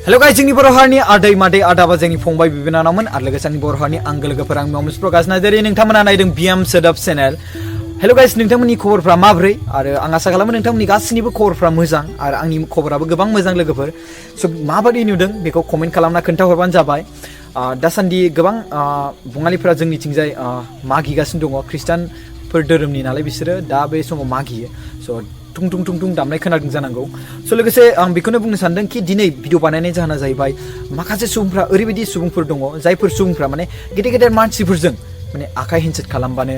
Hello guys जोंनि बर' हारिनि आदै मादै आदाबा जोंनि फंबाय बिनानावमोन आरो लोगोसे आंनि बर' हारिनि आंगो लोगोफोर आं मामोन प्रकाश नार्जारी नोंथांमोना नायदों बियाम सोदोब चेनेल। हेलो गाइस नोंथांमोननि खबरफ्रा माबोरै आरो आं आसा खालामो नोंथांमोननि गासिनिबो खबरफ्रा मोजां आरो आंनि खबराबो गोबां मोजां लोगोफोर। स' माबायदि नुदों बेखौ कमेन्ट खालामना खोन्थाहरबानो जाबाय। दासान्दि गोबां बङालिफोरा जोंनिथिंजाय मागिगासिनो दङ खृष्टानफोर धोरोमनि नालाय बिसोरो दा बे समाव मागियो। स' टुं टुं टुं टुं दामनाय खोनादों जानांगौ। स' लोगोसे आं बेखौनो बुंनो सानदों कि दिनै भिडिअ बानायनाय जाहोना जाहैबाय माखासे सुबुंफ्रा ओरैबायदि सुबुंफोर दङ जायफोर सुबुंफ्रा माने गेदेर गेदेर मानसिफोरजों माने आखाइ हिंसक खालामबानो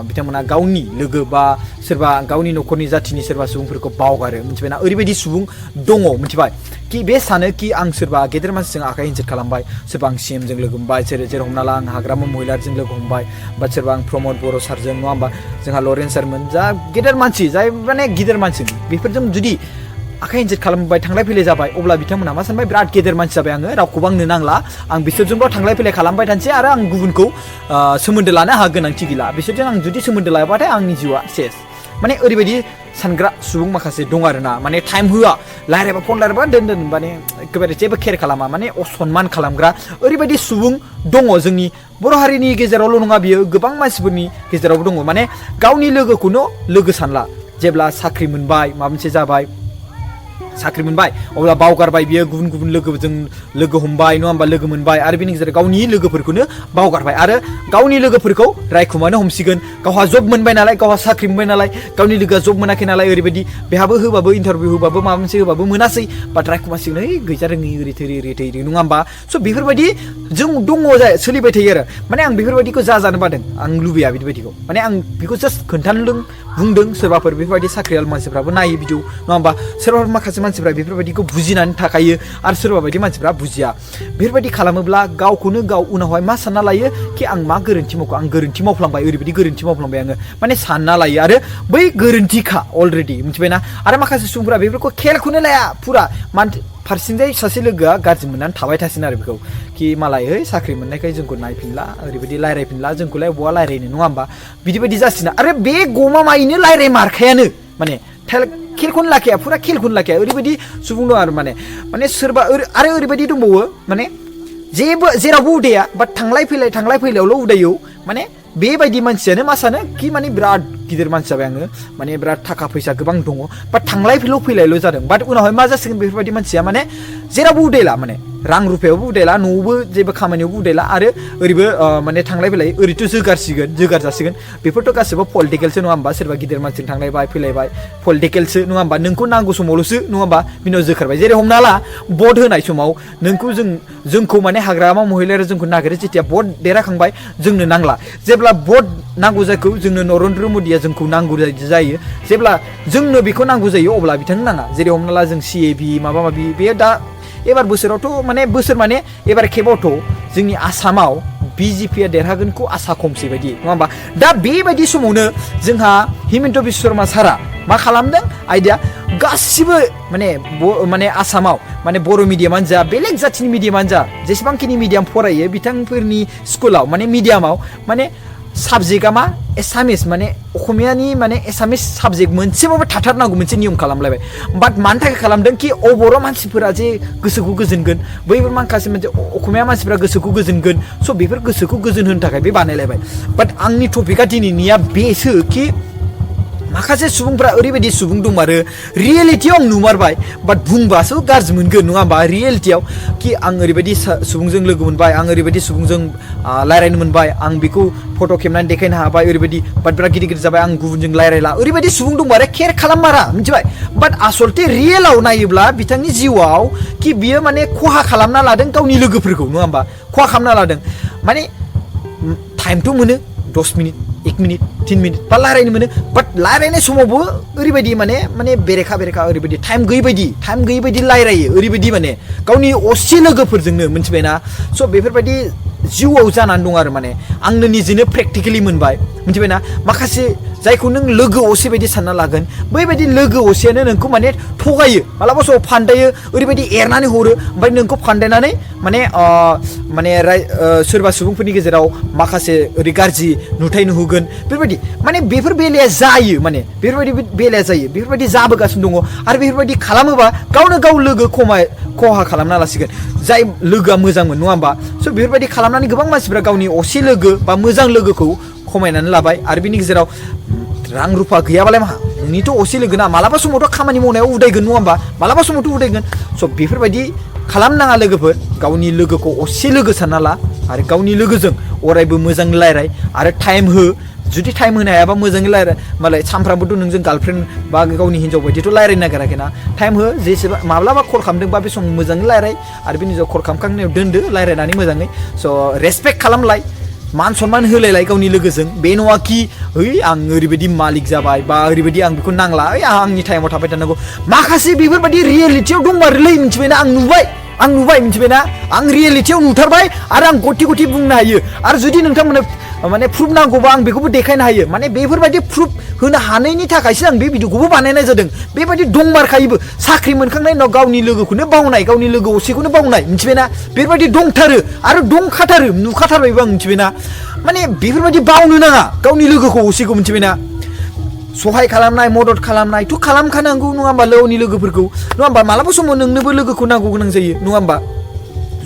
बिथांमोना गावनि लोगो बा सोरबा गावनि न'खरनि जाथिनि सोरबा सुबुंफोरखौ बावगारो मिथिबायना ओरैबायदि सुबुं दङ मिथिबाय कि बे सानो कि आं सोरबा गेदेर मानसिजों आखाइ हिंसक खालामबाय सोरबा आं CMजों लोगो हमबाय जेरै हमना ला आं हाग्रामा महिलारजों लोगो हमबाय बा सोरबा आं प्रमद बर' सारजों नङा होमबा जोंहा लरेन्स सारमोन जा गेदेर मानसि जाय माने गिदिर मानसि बेफोरजों जुदि आखाइ हिंसक खालामबाय थांलाय फैलाय जाबाय अब्ला बिथांमोना मा सानबाय बिराद गेदेर मानसि जाबाय आङो रावखौबो आंनो नांला आं बिसोरजोंल' थांलाय फैलाय खालामबाय थानोसै आरो आं गुबुनखौ सोमोन्दो लानो आंहा गोनांथि गैला बिसोरजों आं जुदि सोमोन्दो लायाबाथाय आंनि जिउआ सेस माने ओरैबायदि सानग्रा सुबुं माखासे दं आरोना माने टाइम होआ रायलायबा फन रायलायबा दोन माने एखेबारे जेबो केयार खालामा माने असनमान खालामग्रा ओरैबायदि सुबुं दङ जोंनि बर' हारिनि गेजेरावल' नङा बियो गोबां मानसिफोरनि गेजेरावबो दङ माने गावनि लोगोखौनो लोगो सानला जेब्ला साख्रि मोनबाय माबा मोनसे जाबाय साख्रि मोनबाय अब्ला बावगारबाय बियो गुबुन गुबुन लोगोजों लोगो हमबाय नङा होमबा लोगो मोनबाय आरो बेनि गेजेराव गावनि लोगोफोरखौनो बावगारबाय आरो गावनि लोगोफोरखौ रायखुमानो हमसिगोन गावहा जब मोनबाय नालाय गावहा साख्रि मोनबाय नालाय गावनि लोगोआ जब मोनाखै नालाय ओरैबायदि बेहाबो होबाबो इन्टारभिउ होबाबो माबा मोनसे होबाबो मोनासै बाट रायखुमासिगोन ओइ गैजा रोङै ओरै थोरै नङा होमबा स' बेफोरबायदि जों दङ सोलिबाय थायो आरो माने आं बेफोरबायदिखौ जानो बादों आं लुबैया बिदिबायदिखौ माने आं बेखौ जास्ट खोन्थानो बुंदों सोरबाफोर बेफोरबायदि साख्रियाल मानसिफ्राबो नायो भिडिअ नङा होमबा सोरबाफोर माखासे मानसिफ्रा बेफोरबायदिखौ बुजिनानै थाखायो आरो सोरबा बायदि मानसिफ्रा बुजिया बेफोरबायदि खालामोब्ला गावखौनो गाव उनावहाय मा सानना लायो कि आं मा गोरोन्थि मावखो आं गोरोन्थि मावफ्लांबाय ओरैबायदि गोरोन्थि मावफ्लांबाय आङो माने सानना लायो आरो बै गोरोन्थिखा अलरेडि मिथिबायना आरो माखासे सुबुंफोरा बेफोरखौ खेलखौनो लाया फुरा फारसेथिंजाय सासे लोगोआ गाज्रि मोननानै थाबाय थासिगोन आरो बेखौ कि मालाय साख्रि मोननायखाय जोंखौ नायफिनला ओरैबायदि रायलायफिनला जोंखौलाय बहा रायलायनो नङा होमबा बिदिबायदि जासिगोन आरो बे गमामायैनो रायलाय मारखायानो माने खेलखौनो लाखिया फुरा खेलखौनो लाखिया ओरैबायदि सुबुं दं आरो माने सोरबा आरो ओरैबायदि दंबावो माने जेरावबो उदाया बाट थांलाय फैलायावल' उदायो माने बेबायदि मानसियानो मा सानो कि माने बिराद गिदिर मानसि जाबाय आङो माने बिराद थाखा फैसा गोबां दङ बाट थांलाय फैलायल' जादों बाट उनावहाय मा जासिगोन बेफोरबायदि मानसिया माने जेरावबो उदायला माने रां रुफायावबो उदायला न'आवबो जेबो खामानियावबो उदायला आरो ओरैबो माने थांलाय फैलाय ओरैथ' जोगार जासिगोन बेफोरथ' गासिबो पलिटिकेलसो नङा होमबा सोरबा गिदिर मानसिजों थांलायबाय फैलायबाय पलिटिकेलसो नङा होमबा नोंखौ नांगौ समावल'सो नङा होमबा बिनाव जोखारबाय जेरै हमना ला भट होनाय समाव नोंखौ जोंखौ माने हाग्रामा महिलाया जोंखौ नागिरो जेथिया भट देरहाखांबाय जोंनो नांला जेब्ला भट नांगौ जायखौ जोंनो नरेन्द्र मदिया जोंखौ नांगौ जायो जेब्ला जोंनो बेखौ नांगौ जायो अब्ला बिथांनो नाङा जेरै हमना ला जों CAB माबा माबि बे दा एबार बोसोरावथ' माने एबार खेबावथ' जोंनि आसामाव BJPया देरहागोनखौ आसा खमसै बायदि नङा होमबा दा बेबायदि समावनो जोंहा हिमन्त बिश्व शर्मा सारा मा खालामदों आइडिया गासिबो माने आसामाव माने बर' मिडियामानो जा बेलेग जाथिनि मिडियामानो जा जेसेबांखिनि मिडियाम फरायो बिथांफोरनि स्कुलाव माने मिडियामाव माने साबजेक्टआ मा एसामिस माने असमियानि माने एसामिस साबजेक्ट मोनसेबाबो थाथारनांगौ मोनसे नियम खालामलायबाय बाट मानि थाखाय खालामदों कि बर' मानसिफोरा जे गोसोखौ गोजोनगोन बैफोर माखासे मोनसे असमिया मानसिफोरा गोसोखौ गोजोनगोन स' बेफोर गोसोखौ गोजोन होनो थाखाय बे बानायलायबाय बाट आंनि टपिकआ दिनैनिया बेसो कि माखासे सुबुंफ्रा ओरैबायदि सुबुं दं आरो रियेलिटियाव आं नुमारबाय बाट बुंबासो गाज्रि मोनगोन नङा होमबा रियेलिटियाव कि आं ओरैबायदि सुबुंजों लोगो मोनबाय आं ओरैबायदि सुबुंजों रायलायनो मोनबाय आं बेखौ फट' खेबनानै देखायनो हाबाय ओरैबायदि बाट बिराद गिदिर जाबाय आं गुबुनजों रायलायला ओरैबायदि सुबुं दं आरो केयार खालाममारा मिथिबाय बाट आसलथे रियेलाव नायोब्ला बिथांनि जिउआव कि बियो माने खहा खालामना लादों गावनि लोगोफोरखौ नङा होमबा खहा खालामना लादों माने टाइमथ' मोनो 10 मिनिट 1 मिनिट 3 मिनिट बा रायलायनो मोनो बाट रायलायनाय समावबो ओरैबायदि माने बेरेखा ओरैबायदि टाइम गैयै बायदि रायलायो ओरैबायदि माने गावनि असे लोगोफोरजोंनो मिथिबायना स' बेफोरबायदि जिउआव जानानै दं आरो माने आंनो निजेनो प्रेक्टिकेलि मोनबाय मिथिबायना माखासे जायखौ नों लोगो असे बायदि सानना लागोन बैबायदि लोगो असेयानो नोंखौ माने थगायो मालाबा समाव फान्दायो ओरैबायदि एरनानै हरो ओमफ्राय नोंखौ फान्दायनानै माने सोरबा सुबुंफोरनि गेजेराव माखासे ओरै गाज्रि नुथाय नुहोगोन बेफोरबायदि माने बेफोर बेलाया जायो माने बेफोरबायदि बेलाया जायो बेफोरबायदि जाबोगासिनो दङ आरो बेफोरबायदि खालामोबा गावनो गाव लोगो खहा खालामना लासिगोन जाय लोगोआ मोजांमोन नङा होमबा स' बेफोरबायदि खालामनानै गोबां मानसिफ्रा गावनि असे लोगो बा मोजां लोगोखौ खमायनानै लाबाय आरो बिनि गेजेराव रां रुफा गैयाबालाय मा नोंनिथ' असे लोगो ना मालाबा समावथ' खामानि मावनायाव उदायगोन नङा होमबा मालाबा समावथ' उदायगोन स' बेफोरबायदि खालामनाङा लोगोफोर गावनि लोगोखौ असे लोगो सानना ला आरो गावनि लोगोजों अरायबो मोजां रायलाय आरो टाइम हो जुदि टाइम होनो हायाबा मोजाङै रायलाय मालाय सानफ्रामबोथ' नोंजों गार्लफ्रेन्ड बा गावनि हिन्जाव बायदिथ' रायलायनो नागिराखै ना टाइम हो जेसेबां माब्लाबा कल खालामदोंबा बे समाव मोजाङै रायलाय आरो बिनि उनाव कल खालामखांनायाव दोनदो रायलायनानै मोजाङै स' रेसपेक्ट खालामलाय मान सनमान होलायलाय गावनि लोगोजों बे नङा कि ओइ आं ओरैबायदि मालिक जाबाय बा ओरैबायदि आं बेखौ नांला ओइ आं आंनि टाइमाव थाबाय थानांगौ माखासे बेफोरबायदि रियेलिटियाव दंमारोलै मिथिबायना आं नुबाय मिथिबायना आं रियेलिटियाव नुथारबाय आरो आं गथि गथि बुंनो हायो आरो जुदि नोंथांमोननो माने प्रुफ नांगौबा आं बेखौबो देखायनो हायो माने बेफोरबायदि प्रुफ होनो हानायनि थाखायसो आं बे भिडिअखौबो बानायनाय जादों बेबायदि दंमारखायोबो साख्रि मोनखांनायनि उनाव गावनि लोगोखौनो बावनाय गावनि लोगो असेखौनो बावनाय मिथिबायना बेफोरबायदि दंथारो आरो दंखाथारो नुखाथारबायबो आं मिथिबायना माने बेफोरबायदि बावनो नाङा गावनि लोगोखौ असेखौ मिथिबायना सहाय खालामनाय मदद खालामनायथ' खालामखानांगौ नङा होमबा गावनि लोगोफोरखौ नङा होमबा मालाबा समाव नोंनोबो लोगोखौ नांगौ गोनां जायो नङा होमबा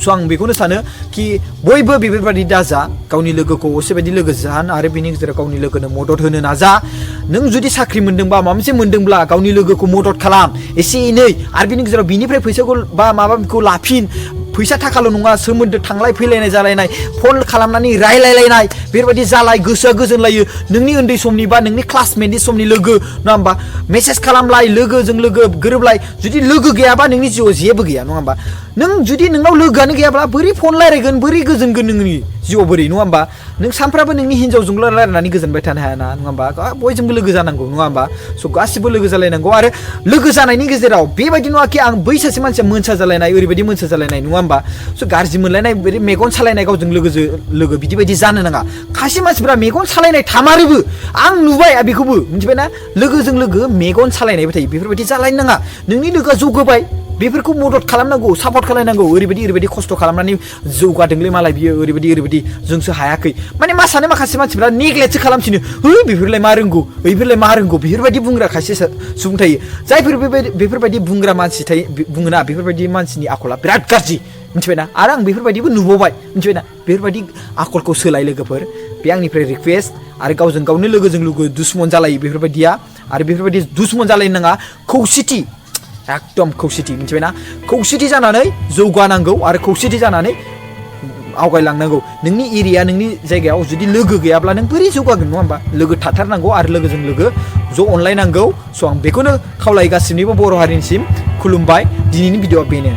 स' आं बेखौनो सानो कि बयबो बेफोरबायदि दाजा गावनि लोगोखौ असेबायदि लोगो जान आरो बिनि गेजेराव गावनि लोगोनो मदद होनो नाजा नों जुदि साख्रि मोन्दोंबा माबा मोनसे मोन्दोंब्ला गावनि लोगोखौ मदद खालाम एसे एनै आरो बिनि गेजेराव बिनिफ्राय फैसाखौ बा माबाखौ लाफिन फैसा थाखाल' नङा सोमोन्दो थांलाय फैलायनाय जालायनाय फन खालामनानै रायलायलायनाय बेफोरबायदि जालाय गोसोआ गोजोनलायो नोंनि उन्दै समनि बा नोंनि क्लासमेटनि समनि लोगो नङा होमबा मेसेज खालामलाय लोगोजों लोगो गोरोबलाय जुदि लोगो गैयाबा नोंनि जिउआव जेबो गैया नङा होमबा नों जुदि नोंनाव लोगोआनो गैयाब्ला बोरै फन रायलायगोन बोरै गोजोनगोन नोंनि जिउआव बोरै नङा होमबा नों सानफ्रामबो नोंनि हिन्जावजोंल' रायलायनानै गोजोनबाय थानो हाया ना नङा होमबा बयजोंबो लोगो जानांगौ नङा होमबा स' गासिबो लोगो जालायनांगौ आरो लोगो जानायनि गेजेराव बेबायदि नङा कि आं बै सासे मानसिया मोनसा जालायनाय ओरैबायदि मोनसा जालायनाय नङा होमबा स' गाज्रि मोनलायनाय मेगन सालायनाय गावजों लोगो बिदि बायदि जानो नाङा खायसे मानसिफोरा मेगन सालायनाय थामारोबो आं नुबाय बेखौबो मिथिबायना लोगोजों लोगो मेगन सालायनायबो थायो बेफोरबायदि जालायनो नाङा नोंनि लोगोआ जौगाबाय बेफोरखौ मदद खालामनांगौ सापर्ट खालामनांगौ ओरैबायदि खस्थ' खालामनानै जौगादोंलै मालाय बियो ओरैबायदि जोंसो हायाखै माने मा सानो माखासे मानसिफ्रा नेग्लेक्टसो खालामसिनो है बेफोरलाय मा रोंगौ बेफोरबायदि बुंग्रा खायसे सुबुं थायो जायफोर बेफोरबायदि बुंग्रा मानसि थायो बुङोना बेफोरबायदि मानसिनि आखला बिराद गाज्रि मिथिबायना आरो आं बेफोरबायदिबो नुबावबाय मिथिबायना बेफोरबायदि आखलखौ सोलाय लोगोफोर बे आंनिफ्राय रिक्वेस्ट आरो गावजों गावनो लोगोजों लोगो दुश्मन जालायो बेफोरबायदिया आरो बेफोरबायदि दुश्मन जालायनो नाङा खौसेथि एकदम खौसेथि मिथिबायना खौसेथि जानानै जौगानांगौ आरो खौसेथि जानानै आवगायलांनांगौ नोंनि एरिया नोंनि जायगायाव जुदि लोगो गैयाब्ला नों बोरै जौगागोन नङा होमबा लोगो थाथारनांगौ आरो लोगोजों लोगो ज' अनलायनांगौ स' आं बेखौनो खावलायगासिनोबो बर' हारिनिसिम खुलुमबाय दिनैनि भिडिअआ बेनो